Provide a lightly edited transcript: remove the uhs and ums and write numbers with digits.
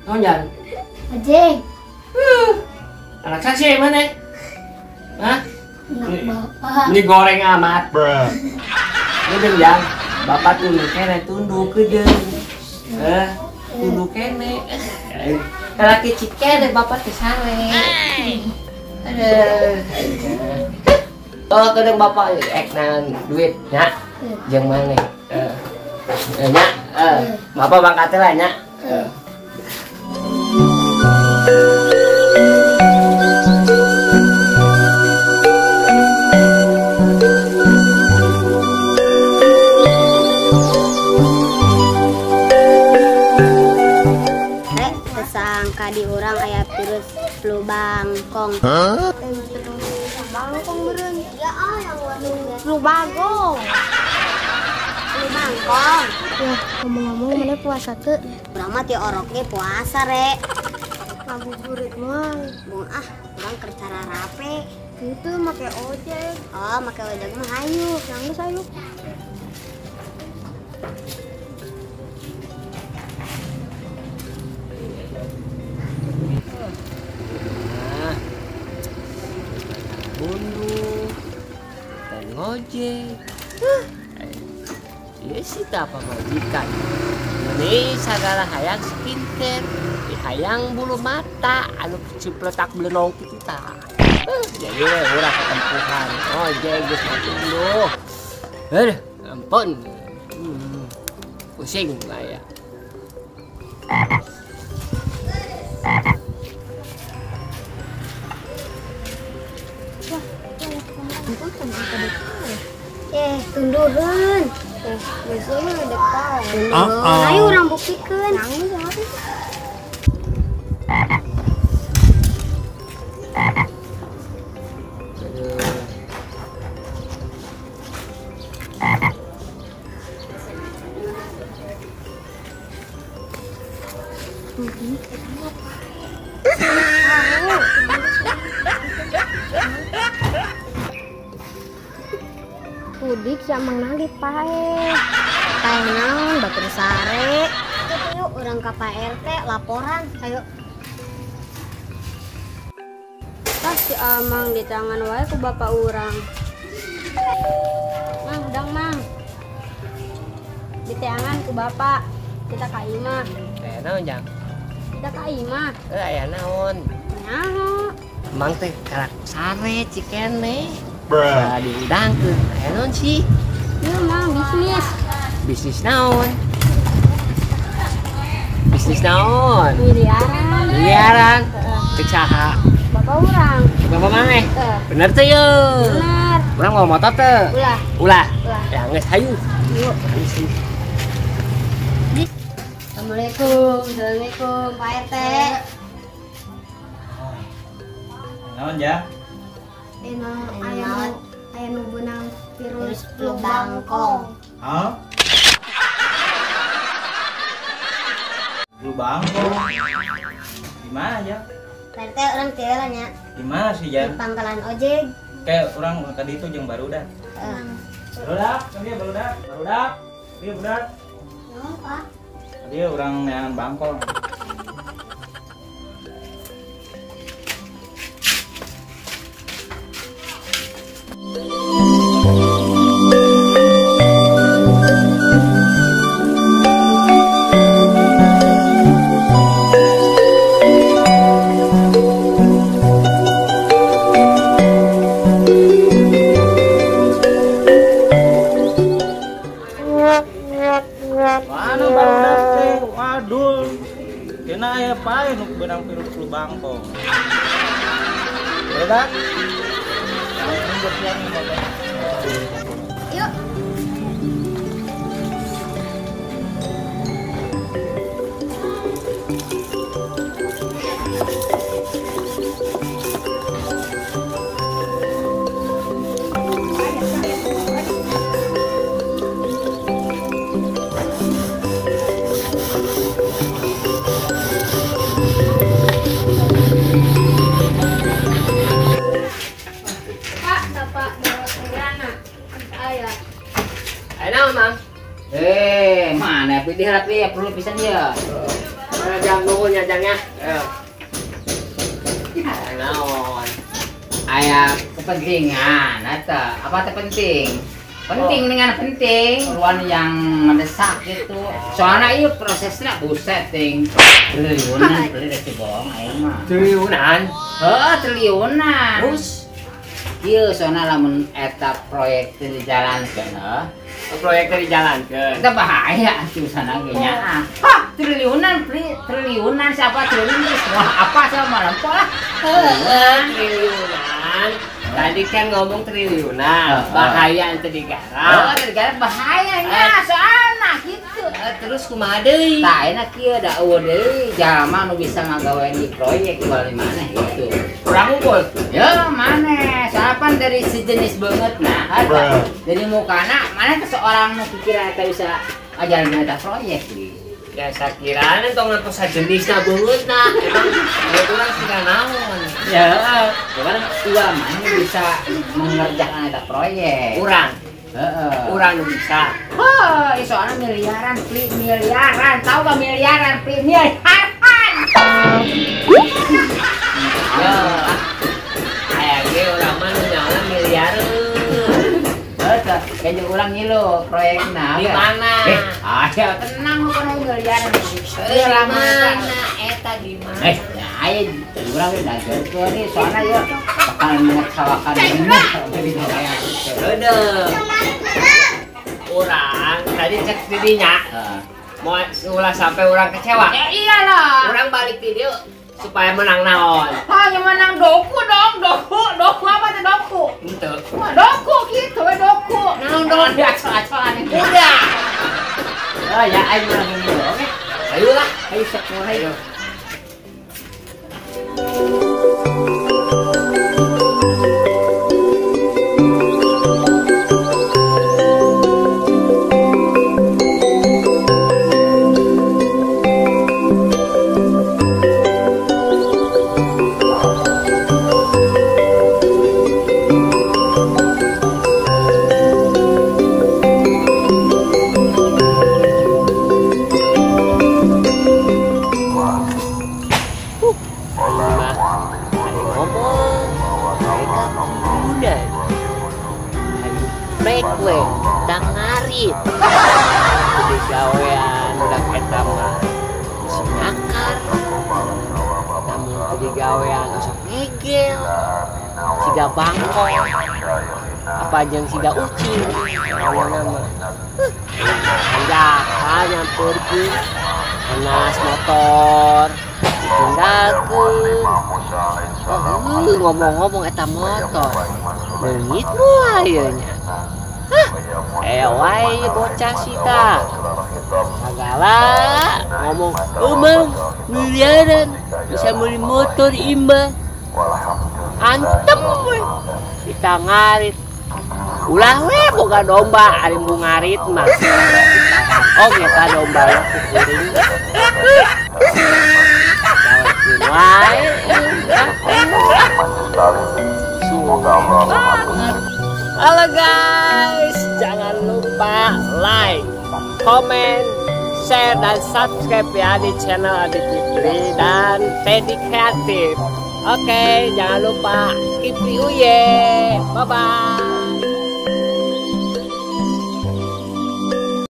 Naon jan? Ojek. Anak saksi mana? Hah? Anak bapak. Ini goreng amat. Ini jang, bapak tunduk kene, tunduk ke deung. Tunduk kene. Kalau kecil kene bapak teh sare. Aduh. Oh, kadang bapak ek naon duit nya. Jeung maneh. Nya, bapak bangkat lah nya. Sangka di urang aya virus flu bangkong. Flu bangkong meureun. Ya ah yang flu bagong. Flu bangkong. Ya, ngomong-ngomong mana puasa teu? Urang mah ti orok ge puasa re. Ngabuburit mah. Bung ah, urang keur cara rape. Itu make ojek. Oh, make ojek mah hayu. Nangis hayu. Bundu, dan ngojek. Iya sih tak apa majikan. Ini segala hayang skincare, hayang bulu mata, anu cipletak belenong gitu ta. Jadi urang ketempuhan. Ojek geus tunduh. Aduh, ampun. Pusing lah ya. Tunduhan. Biasanya ada pau. Ayo orang buktikan. Nangis apa? Udik sama nangis pae. Pae naon batur sare. Yuk urang ka Pak RT laporan, ayo. Tah si Amang di tangan wae ku bapak urang. Mang, udang mang. Di tangan ku bapak. Kita ka imah. Aya naon jang? Kita ka imah. Aya naon? Nyaho. Mang teh karak sare cikene. Nah, diundangkeun. Aya naon sih? Ieu mang bisnis. Bisnis naon? Bisnis naon? Miliaran. Miliaran. Cek saha? Bapak urang. Bapak maneh? Bener teu ye? Bener. Urang mau motor teu? Ulah. Ulah. Ulah. Ya geus hayu. Yuk. Assalamualaikum. Assalamualaikum Pak RT. Naon ya? Aya nu beunang virus flu bangkong. Hah? Flu bangkong? Di mana ya? Pak RT urang teu lah nya. Di mana sih Jan? Di pangkalan ojek. Kayak urang tadi itu jeung barudak. Barudak, dia barudak, barudak. Dia budak. Naon, Pak? Tadi urang neangan bangkong. Mana barudak teh? Waduh. Kena aya pae nu beunang virus flu bangkong. Barudak. Yuk. Ayo naon, Mang? Mana pilih rapi ya perlu pisan ya. Jang nuhun nya jangnya. Naon? Aya kepentingan eta. Apa teh penting? Penting dengan penting, keperluan yang mendesak gitu. Soalnya iya prosesnya buset ting. Triliunan beli dari bohong aing mah. Triliunan? Heeh, triliunan. Terus ieu soalnya lamun eta proyek teh dijalankeun heuh. Proyek teh dijalankeun. Eta bahaya atuh sana ge nya. Hah, triliunan beli triliunan siapa triliun semua apa sama lempok lah. Heeh, triliunan. Tadi kan ngomong triliunan, bahaya ente digarap. Oh, digarap bahayanya, soalna gitu. Terus kumaha deui? Tah enak kieu da eueuh deui jalma nu bisa ngagawean di proyek di mana gitu. Urang unggul. Ya maneh, soalna pan dari sejenis banget nah. Dari mukana mana ke seorang nu pikiran eta bisa ngajalan eta proyek gitu. Ya sakirana tong ngantos sajenisna beungeut na. Emang urang siga naon? Ya, cuman uang mana bisa mengerjakan eta proyek. Urang. Heeh. Urang nu bisa. Heuh, soalnya miliaran, pli miliaran, tahu gak miliaran, pli miliaran. Ya. Aya ge urang mah nu nyaona miliaran. Kayaknya urang ngilu proyekna. Di mana? Ayo tenang lu kana miliaran. Di mana eta di mana? Ya aya urang ge dageurkeun nih soalna ieu bakal mengecewakan ini. Heudeung. Urang tadi cek didinya. Mau ulah sampai urang kecewa. Ya iyalah. Urang balik di dieu supaya menang naon. Ah, yang menang doku dong, doku, doku apa tuh doku? Henteu. Wah, doku gitu, doku. Naon doku? Diacol-acolan itu. Udah. Oh ya, ayo urang ini oke. Ayolah, ayo sok mulai. Ayo. Gawean udah eta mah si nakar, namun tadi gawean osok ngegel, siga bangkong, apa jeung siga ucing, awalna mah. Anjakan nyamperkeun, panas motor, ditunggalkeun. Oh, ngomong-ngomong eta motor, leungit moal ieu nya. Wae bocah sita. Sagala ngomong, "Emang miliaran bisa beli motor imba." Antem we. Kita ngarit. Ulah we boga domba ari mung ngarit mah. Oh, eta domba kuring. Gawekeun wae. Halo guys, jangan lupa like, comment, share, dan subscribe ya di channel Adit Kipli dan Teddy Kreatif. Oke, jangan lupa Kipli Uye. Bye-bye.